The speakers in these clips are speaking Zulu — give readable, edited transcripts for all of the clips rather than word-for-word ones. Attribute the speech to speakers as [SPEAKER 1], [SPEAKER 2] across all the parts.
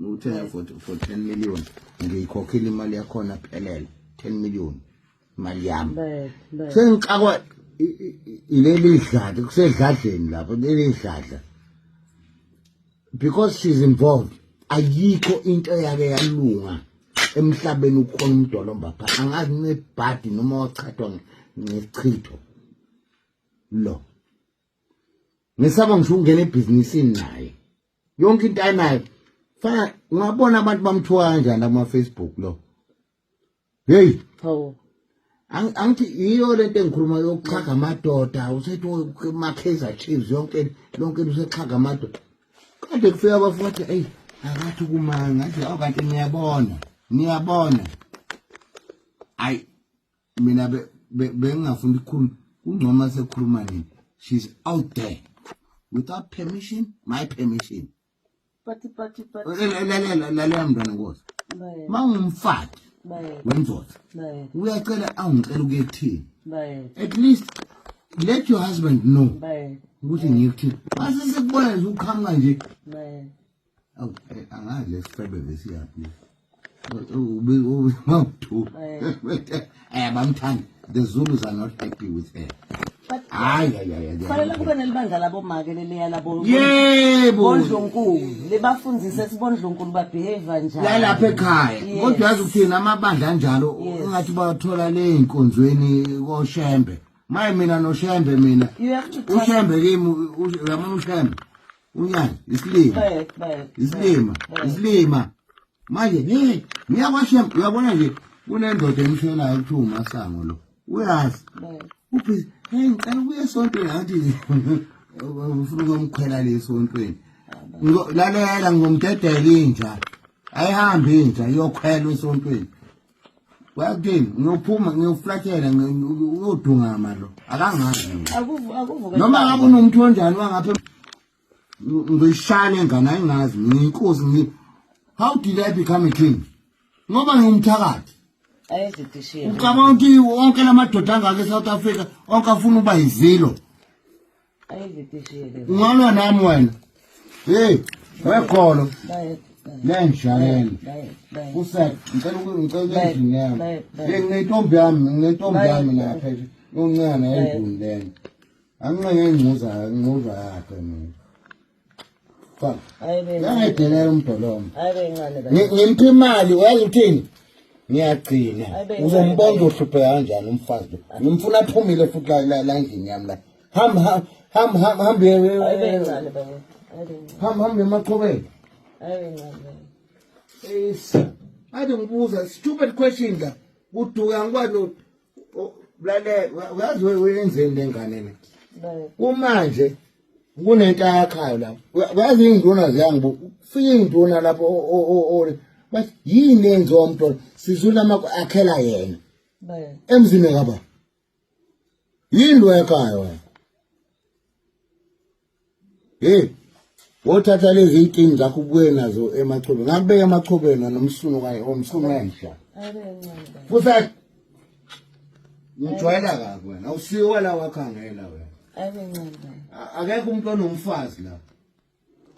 [SPEAKER 1] Nguthenga for 10 million, ngiyikhokhile imali yakhona phelele, 10 million imali yami. Sengixakwa ileli dladla, kusedladleni lapho leli dladla, because she's involved. Ayikho into eyake yalunga emhlabeni. Ukhona umdolomba pha, angazi nebhadi noma wachathwa ngesichitho lo. Ngisaba ngisho ukungena ebhizinisini naye, yonke into ayinayo. Fana ungabona abantu bamthuka kanjani kuma-Facebook lo. Hey.
[SPEAKER 2] Hawu.
[SPEAKER 1] Angithi yiyo lento engikhuluma yokuxhaga amadoda, usethi ma-Kaizer Chiefs, yonke lonke usexhaga amadoda. Kade kufika abafuthi, eyi, akathi kumanga ngathi, awu, kanti niyabona, niyabona. Ayi, mina bengingafuni ukukhuluma, kungcono sekukhuluma nini. She's out there without permission, my permission.
[SPEAKER 2] But
[SPEAKER 1] Lalela, lalela, mntwana nkosi.
[SPEAKER 2] Bayethe.
[SPEAKER 1] Ma ungumfati
[SPEAKER 2] Bayethe.
[SPEAKER 1] wendoda,
[SPEAKER 2] Bayethe.
[SPEAKER 1] uyacela, awungicela ukuye kuthini.
[SPEAKER 2] Bayethe.
[SPEAKER 1] At least let your husband know
[SPEAKER 2] Bayethe.
[SPEAKER 1] ukuthi ngikuthini. Mase sekubona nje uqhamuka nje.
[SPEAKER 2] Bayethe.
[SPEAKER 1] Awu, angazi lesifebe besiyaphi. Ube bamthanda. The Zulus are not happy with her.
[SPEAKER 2] But
[SPEAKER 1] Hayi, hayi, hayi.
[SPEAKER 2] Kufanele kube nelibandla labomake leliya labo.
[SPEAKER 1] Yebo.
[SPEAKER 2] Bondlunkulu, libafundzise sibondlunkulu ba-behave kanjani.
[SPEAKER 1] La lapha ekhaya.
[SPEAKER 2] Yes.
[SPEAKER 1] Kodwa yazi ukuthini, amabandla anjalo ungathi bayathola le inkonzweni koShembe. Maye, mina noShembe mina.
[SPEAKER 2] You have to trust.
[SPEAKER 1] uShembe kimi, uyabona uShembe. Unyani, isilima.
[SPEAKER 2] Bayethe, bayethe.
[SPEAKER 1] Isilima, isilima. Manje hey, ngiyakwashembe, uyabona nje kunendoda emshelayo kuthiwa uMasango lo. Uyazi.
[SPEAKER 2] Bayethe.
[SPEAKER 1] Uphi, hey, ngicela ukuya esontweni, ngathi ufuna ukumkhwela le esontweni. Lalela, ngizomdedela inja. Ayihambi inja iyokhwela esontweni. Wayakuthini? Ngiyophuma ngiyoflathela, uyodungama lo. Akangazi mina.
[SPEAKER 2] Akuvuka.
[SPEAKER 1] Noma ngabe unomuntu onjani wangapha, ngiyishaya lengane, ayingazi ngiyinkosi ngi. How did I become a king? Ngoba ngingumthakathi.
[SPEAKER 2] Ayizidishile.
[SPEAKER 1] Ucabanga ukuthi wonke lamadoda angaka eSouth Africa onke afuna uba yizilo?
[SPEAKER 2] Ayizidishile.
[SPEAKER 1] Ungalwa nami wena? Hey, wekholo.
[SPEAKER 2] Bayethe.
[SPEAKER 1] Lenja lena.
[SPEAKER 2] Bayethe. Bayethe.
[SPEAKER 1] Usek, ngicela endlini yami.
[SPEAKER 2] Bayethe.
[SPEAKER 1] Hey, nginentombi yami, nginentombi yami
[SPEAKER 2] Bayethe.
[SPEAKER 1] lapha nje. Uncane endlini lena. Anginqenge ingquza, ingquza yakhe mina. Fa.
[SPEAKER 2] Ayibe.
[SPEAKER 1] Yangidelela umdolomba.
[SPEAKER 2] Ayibe incane bayethe.
[SPEAKER 1] Ngimphi imali, uyazi ukuthini? Ngiyagcina.
[SPEAKER 2] Ayibe,
[SPEAKER 1] Uzombona
[SPEAKER 2] ayibe.
[SPEAKER 1] uhlupheka kanjani umfazi lo. Ngimfuna aphumile futhi la endlini yami la. Hamba, hamba, hamba, hamba.
[SPEAKER 2] Ayibe incane bayethe. Ayibe incane.
[SPEAKER 1] Hamba, hamba emachobeni.
[SPEAKER 2] Ayibe incane bayethe.
[SPEAKER 1] Isa. Ade ngibuza stupid question la. Uduka ngikwazi lalela, uyazi wenzeni lengane le.
[SPEAKER 2] Bayethe.
[SPEAKER 1] Kumanje kunento ayakhayo lapho. Uyazi iy'nduna ziyangibu. Kufika iy'nduna lapho bathi yini enziwa umntwana? Sizula akhela yena.
[SPEAKER 2] Bayethe.
[SPEAKER 1] Emzini kaba. Yini lo ekhaya wena? Hey, wothatha lezi iy'tini zakho ubuye nazo emachobeni. Ngakubeka emachobeni nomsunu kaye, omsunu entsha.
[SPEAKER 2] Ayibe incane bayethe.
[SPEAKER 1] Futhi ngijwayela kabi wena. Awusiwo la wakhangela wena.
[SPEAKER 2] Ayibe incane bayethe.
[SPEAKER 1] Akekho umuntu onomfazi la.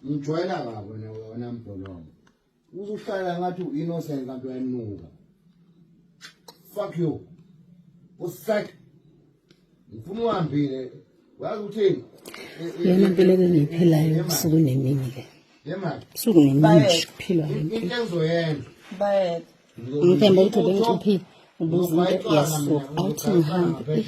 [SPEAKER 1] Ngijwayela kabi wena, wena mdolomba. Uzuhlala ngathi u-innocent kanti uyanuka. Fuck you. Usak. Ngifuna uhambile. Wazi ukuthini?
[SPEAKER 3] Iyona mpilo ebengiyiphilayo ubusuku nemini le.
[SPEAKER 1] Yemali.
[SPEAKER 3] Ubusuku nemini nje kuphilwa le
[SPEAKER 1] Into
[SPEAKER 3] mpilo.
[SPEAKER 1] engizoyenza.
[SPEAKER 2] Bayethe.
[SPEAKER 3] Ngithemba ukuthi bengicuphile ubuza into iyasuka awuthi ngihambe.